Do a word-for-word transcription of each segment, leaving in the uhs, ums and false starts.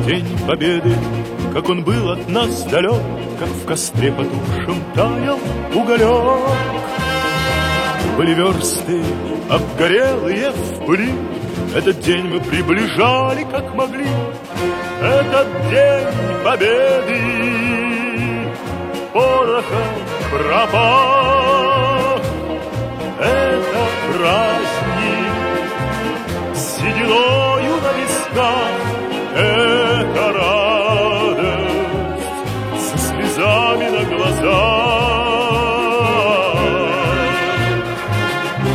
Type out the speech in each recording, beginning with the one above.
День Победы, как он был от нас далёк, как в костре потухшем таял уголёк. Были вёрсты обгорелые в пыли, этот день мы приближали, как могли. Этот день Победы порохом пропах. Это праздник с сединою на висках. Это радость со слезами на глазах.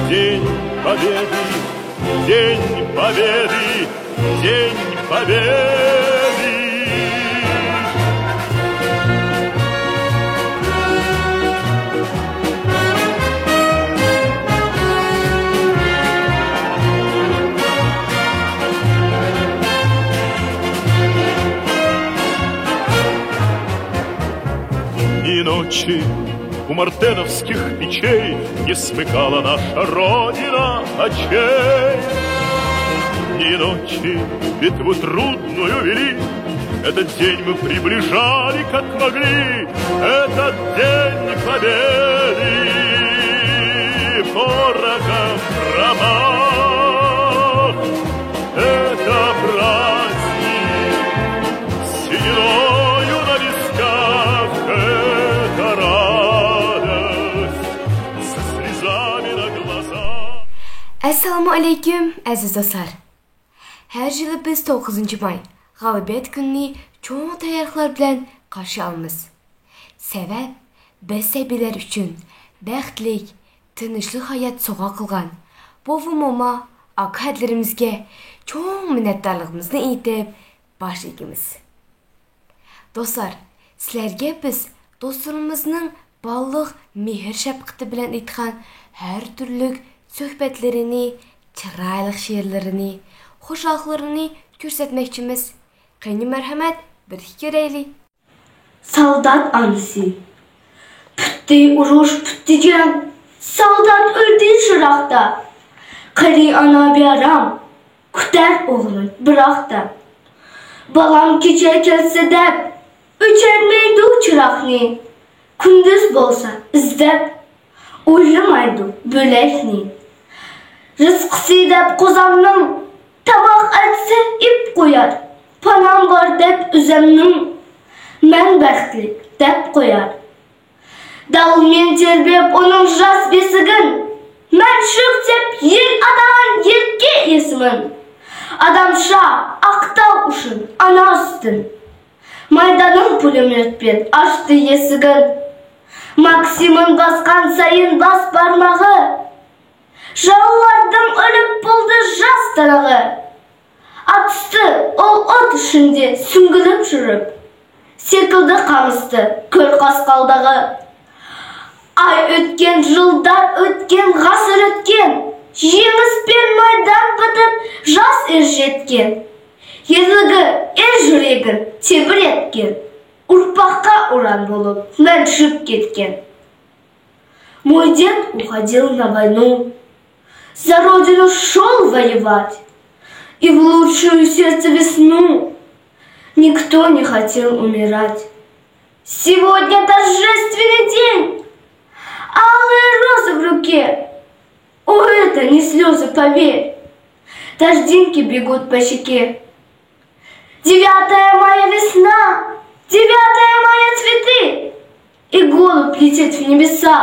День Победы, День Победы, День Победы. И ночи у мартеновских печей не смыкала наша Родина очей. Дни и ночи битву трудную вели, этот день мы приближали, как могли. Этот день Победы порохом пропах. Это праздник с сединою на висках, это радость со слезами на глазах. ئەسسالامۇ ئەلەيكۇم، ئەزىز دوستلار! ھەر يىلى بىز توققۇزىنچى ماي، غالىبىيەت كۈنىنى چوڭ تەييارلىقلار بىلەن قارشى ئالىمىز. سەۋەب، بىز سەبىيلەر ئۈچۈن بەختلىك، تىنچلىق ھايات سوۋغا قىلغان بوۋا، موما، ئاكا، ھەدىلىرىمىزگە چوڭ مىننەتدارلىقىمىزنى ئېيتىپ باش ئېگىمىز. دوستلار، سىلەرگە بىز دوستلىرىمىزنىڭ بالىلىق مېھىر-شەپقىتى بىلەن ئېيتقان ھەر تۈرلۈك سۆھبەتلىرىنى، چىرايلىق شېئىرلىرىنى، خۇشاللىقلىرىنى كۆرسەتمەكچىمىز. قېنى، مەرھەمەت، بىرگە كۆرەيلى. سالدات ئانىسى. پۈتتى ئۇرۇش، پۈتتى جەڭ، سالدات ئۆلدى شىراقتا. قېرى ئانا بىئارام، كۈتەر ئوغلۇم بىراقتا. بالام كېچە كەلسە دەپ، ئۆچۈرمەيدۇ چىراغنى. كۈندۈز بولسا ئىزدەپ، ئويلىمايدۇ بۆلەكنى. رىزقىسى دەپ قوزامنىڭ، تاماق ئەتسە ئېپ قويار. پانام بار دەپ ئۆزەمنىڭ، مەن بەختلىك دەپ قويار. دالمىن تېرىپ ئۇنىڭ راس بېسىگىن، مەن شۈك دەپ يىل ئاتىغان يىلكى ئېسىمىن. ئادامشا ئاقتاغ ئۇشۇن ئانا سۈتىدىن، مايداننىڭ پۇلى مۆتبەت ئاچتى يېسىگىن. ماكسىمون باسقان سايىن باس بارماقى، جانلاردىن ئۆلۈپ بولدى راس تارىغى. ئاتىستى ئۇ ئوت شۇندى سۈڭگۈلۈپ يۈرۈپ، سېكىلدى قامىسىتى كۆر قاسقالدىغى. ئاي ئۆتكەن، يىللار ئۆتكەن، غەسىر ئۆتكەن، يېڭىس بىر مايدان پېتىپ راس ئېرىشەتكەن. يىللىقى ئېل يۈرىكىن تىترەتكەن، ئۇرپاققا ئۇران بولۇپ مەن چۈشۈپ كەتكەن. Мой дед уходил на войну, за родину шёл воевать, и в лучшую сердце весну никто не хотел умирать. Сегодня торжественный день, алые розы в руке. О, это не слёзы, поверь, дождинки бегут по щеке. Девятое мая весна, девятое мая цветы, и голубь летит в небеса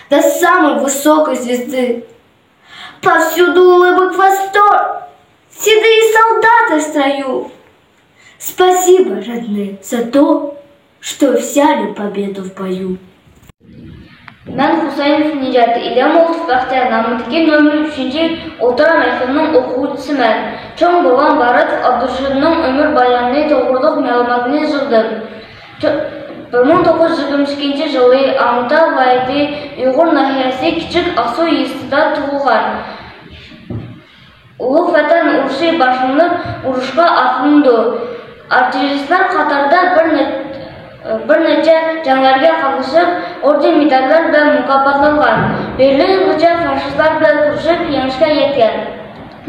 до самой высокой звезды. Повсюду улыбок восторг, седые солдаты в строю. Спасибо, родные, за то, что взяли победу в бою. مەن خۇسەيىنوف نىجاتى، ئىلھام ئوقۇتۇش بەختىيار نامىدىكى نومېر ئۈچىنچى ئوتتۇرا مەكتەپنىڭ ئوقۇغۇچىسىمەن. چوڭ بوۋام بارىتوف ئابدۇرېشىتنىڭ ئۆمۈر بايانى توغرۇلۇق مەلۇماتنى يىغدىم. چو-، بىر مىڭ توققۇز يۈز يىگىرمە ئىككىنچى يىلى ئالمۇتا ۋىلايىتى ئۇيغۇر ناھىيەسى كىچىك ئاقسۇ يېزىسىدا تۇغۇلغان. ئۇلۇغ ۋەتەن ئۇرۇشى باشلىنىپ، ئۇرۇشقا ئاتلىنىدۇ. ئارتىلېرىستلار قاتارىدا بىر نەچ-، بىر نەچچە جەڭلەرگە قاتنىشىپ، ئوردېن مېداللار بىلەن مۇكاپاتلانغان. بېرلىنغىچە فاشىستلار بىلەن كۈرىشىپ، يېڭىشكە يەتكەن.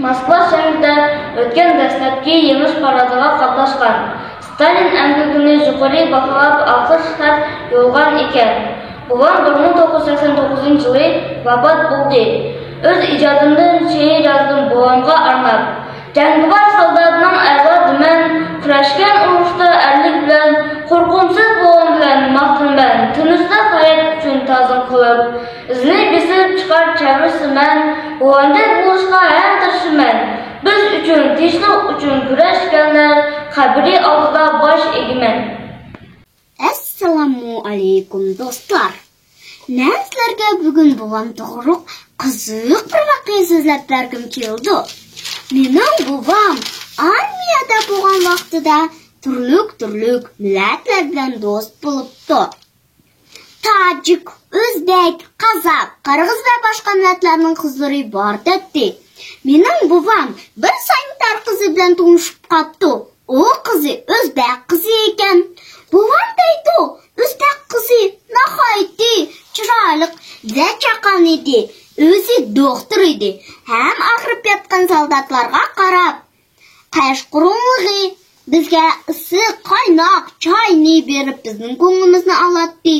ماسكۋا شەھىرىدە ئۆتكەن دەسلەپكى يېڭىش پارادىغا قاتناشقان. ستالىن ئەمگىكىنى يۇقىرى باھالاپ ئالقىش خەت يوللىغان ئىكەن. بوۋام بىر مىڭ توققۇز يۈز سەكسەن توققۇزىنچى يىلى ۋاپات بولدى. ئۆز ئىجادىمدىن شېئىر يازدىم بوۋامغا ئارناپ. جەڭگىۋار سالداتنىڭ ئەۋلادىمەن، كۈرەشكەن ئۇرۇشتا ئەرلىك بىلەن، قورقۇمسىز بوۋام بىلەن ماختىنىمەن، تىنچلىق ھايات ئۈچۈن تازىم قىلىپ. ئىزنى بېسىپ چىقار چەۋرىسىمەن، بوۋامدەك بولۇشقا ھەم تىرىشىمەن. بىز ئۈچۈن، تىنچلىق ئۈچۈن كۈرەشكەنلەر، قەبرە ئالدىدا باش ئېگىمەن. ئەسسالامۇ ئەلەيكۇم دوستلار. مەن سىلەرگە بۈگۈن بوۋام توغرۇلۇق قىزىق بىر ۋەقە سۆزلەپ بەرگۈم كېلىدۇ. مېنىڭ بوۋام ئارمىيەدە بولغان ۋاقتىدا تۈرلۈك-تۈرلۈك مىللەتلەر بىلەن دوست بولۇپتۇ. تاجىك، ئۆزبەك، قازاق، قىرغىز ۋە باشقا مىللەتلەرنىڭ قىزلىرى بار دەتتى. مېنىڭ بوۋام بىر سانىتار قىزى بىلەن تونۇشۇپ قاپتۇ. ئۇ قىزى ئۆزبەك قىزى ئىكەن. بوۋام دەيدۇ، ئۆزبەك قىزى ناھايىتى چىرايلىق ۋە چاققان ئىدى. ئۆزى دوختۇر ئىدى ھەم ئاغرىپ ياتقان سالداتلارغا قاراپ، قەشقۇرۇڭلۇقى، بىزگە ئىسسىق قايناق چاينى بېرىپ، بىزنىڭ كۆڭلىمىزنى ئالاتتى.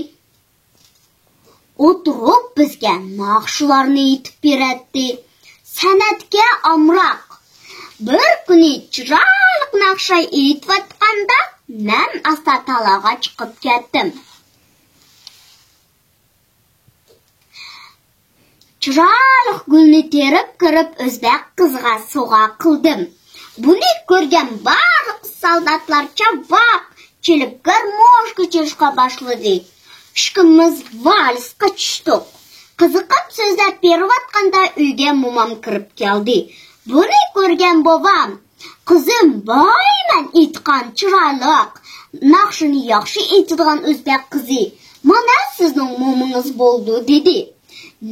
ئولتۇرۇپ بىزگە ناخشىلارنى ئېيتىپ بېرەتتى. سەنئەتكە ئامراق. بىر كۈنى چىرايلىق ناخشا ئېيتىۋاتقاندا، مەن ئاستا تالاغا چىقىپ كەتتىم. چىرايلىق گۈلنى تېرىپ كىرىپ، ئۆزبەك قىزىغا سوۋغا قىلدىم. بۇنى كۆرگەن بارلىق سالداتلار چاۋاك چېلىپ، گارموشكا چېلىشقا باشلىدى. ئىككىمىز ۋالسقا چۈشتۇق. قىزىقىپ سۆزلەپ بېرىۋاتقاندا، ئۆيگە مومام كىرىپ كەلدى. بۇنى كۆرگەن بوۋام، «قىزىم، بايمەن ئېيتقان چىرايلىق ناخشىنى ياخشى ئېيتىدىغان ئۆزبەك قىزى، مانا سىزنىڭ مومىڭىز بولدى» دېدى.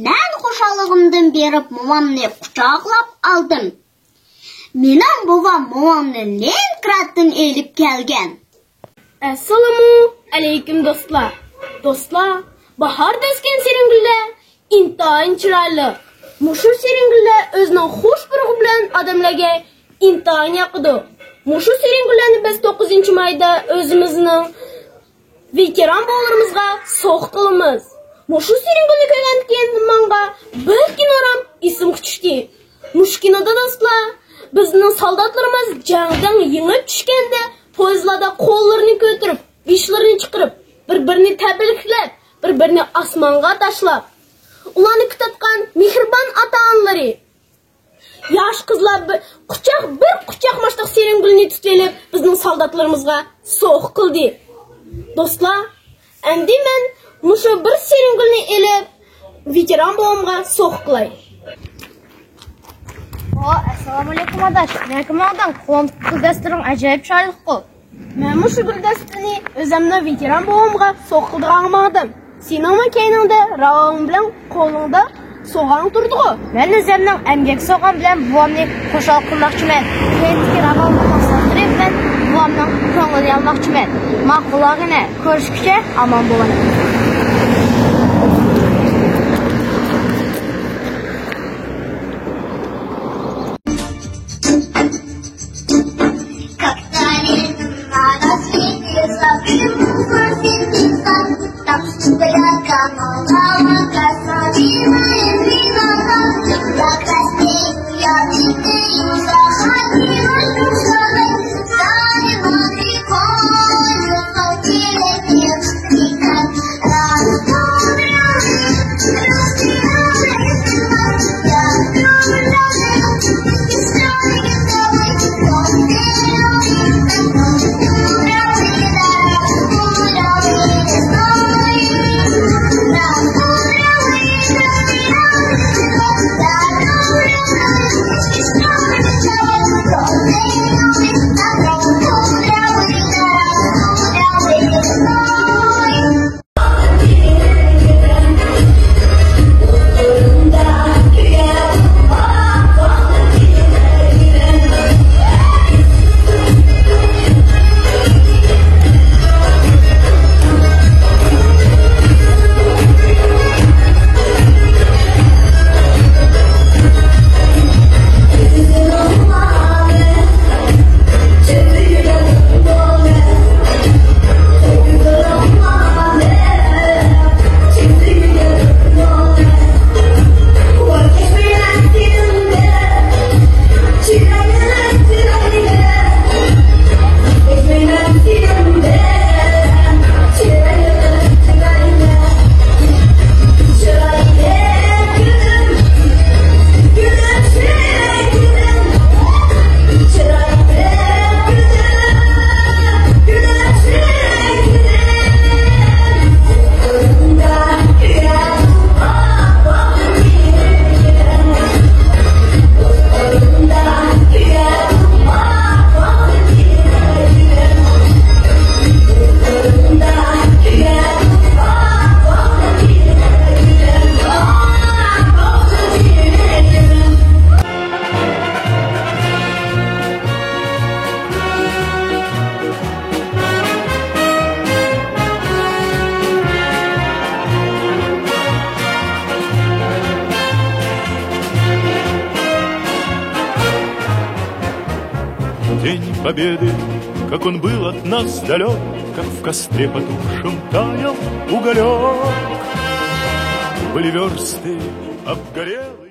مەن خۇشاللىقىمدىن بېرىپ مومامنى قۇچاقلاپ ئالدىم. مېنىڭ بوۋام مومامنى لېنىنگرادتىن ئېلىپ كەلگەن. ئەسسالامۇ ئەلەيكۇم دوستلار. دوستلار، باھاردا ئۆسكەن سېرىنگۈللەر ئىنتايىن چىرايلىق. مۇشۇ سېرىنگۈللەر ئۆزىنىڭ خۇش پۇرىقى بىلەن ئادەملەرگە ئىنتايىن ياقىدۇ. مۇشۇ سېرىنگۈللەرنى بىز توققۇزىنچى مايدا ئۆزىمىزنىڭ ۋېتېران بوۋىلىرىمىزغا سوۋغا قىلىمىز. مۇشۇ سېرىنگۈلنى كۆرگەندىن كېيىن ماڭا بىر كىنورام ئېسىمگە چۈشتى. مۇشۇ كىنودا دوستلار، بىزنىڭ سالداتلىرىمىز جەڭدىن يېڭىپ چۈشكەندە پويىزلاردا قوللىرىنى كۆتۈرۈپ، بېشلىرىنى چىقىرىپ، بىر-بىرىنى تەبرىكلەپ، بىر-بىرىنى ئاسمانغا تاشلاپ، ئۇلارنى كۈتۈۋاتقان مېھرىبان ئاتا-ئانىلىرى، ياش قىزلار بىر قۇچاق، بىر قۇچاق ماشتاق سېرىنگۈلنى تۇتۇۋېلىپ، بىزنىڭ سالداتلىرىمىزغا سوۋغا قىلدى. دوستلار، ئەمدى مەن مۇشۇ بىر سېرىنگۈلنى ئېلىپ، ۋېتېران بوۋامغا سوۋغا قىلاي. ئەسسالامۇئەلەيكۇم ئاداش، نەگە ماڭدىڭ؟ قولۇڭدىكى گۈلدەستىلىرىڭ ئاجايىپ چىرايلىققۇ. مەنمۇ شۇ گۈلدەستىنى ئۆزۈمنىڭ ۋېتېران بوۋامغا سوۋغا قىلىدىغانغا ماڭدىم. سېنىڭمۇ كەينىڭدە راۋاڭ بىلەن قولۇڭدا سوۋغاڭ تۇرىدىغۇ. مەن ئۆزۈمنىڭ ئەمگەك سوۋغام بىلەن بوۋامنى خۇشال قىلماقچىمەن. كەينىدىكى راۋاڭلارنىڭ سانلىرى بىلەن بوۋامنىڭ كۆڭلىنى ئالماقچىمەن. ماقۇل ئاغىنە، كۆرۈشكۈچە ئامان بولۇڭ. День Победы, как он был от нас далёк, как в костре потухшем таял уголёк. Были вёрсты обгорелые.